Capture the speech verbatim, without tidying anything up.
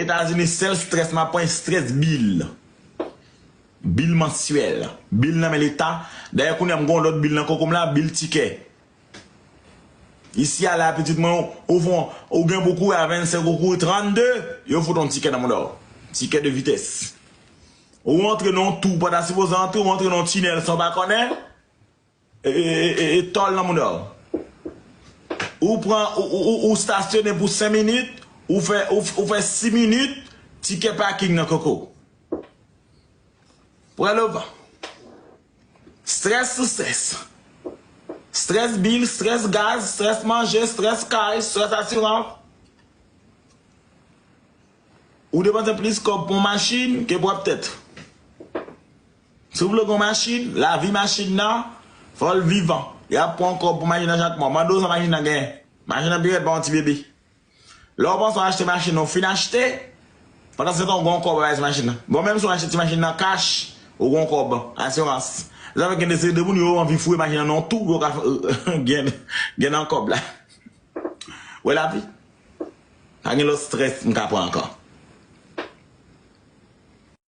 Etazini, sèl strès m ap pran, strès bil. Bil mansyèl. Bil nan men Leta. Dayè, kounye a m gen yon lòt bil nan koko m la, bil tikè. Isi a la, pitit mwen, ou, ou, ou gen pou kouri a vennsenk, ou kouri trannde, yo fout yon tikè nan mouda w. Tikè de vitès. Ou antre nan yon twou, ou pa ta sipoze antre, ou antre nan yon tinèl san w pa konnen. E, e, e, e, e tòl nan mouda w. Ou pran, ou, ou, ou, ou stasyone pou senk minit, ou fè, ou, ou fè sis minit, tikè paking nan koko. Prè levan. Strès sou strès. Strès bil, strès gaz, strès manje, strès kay, strès asirans. Ou depanse plis kòb pou yon machin ke pwòp tèt. Si w vle gen yon machin, lavi machin nan, fò l vivan. Y ap pran kòb pou machin nan chak mwa. Mande w sa machin nan genyen. Machin nan pi rèd pa yon ti bebe. Lè w panse w achte machin nan, w fin achte, pandan se tan w gen yon kòb bay ti machin nan. Bon, menm si w achte ti machin nan kach, ou gen yon kòb, asirans. Sa fè gen de seri de moun yo anvi foure machin nan nan yon twou, yo ka gen, gen nan kòb la. Wè lavi. Pa gen lòt strès m ka pran ankò.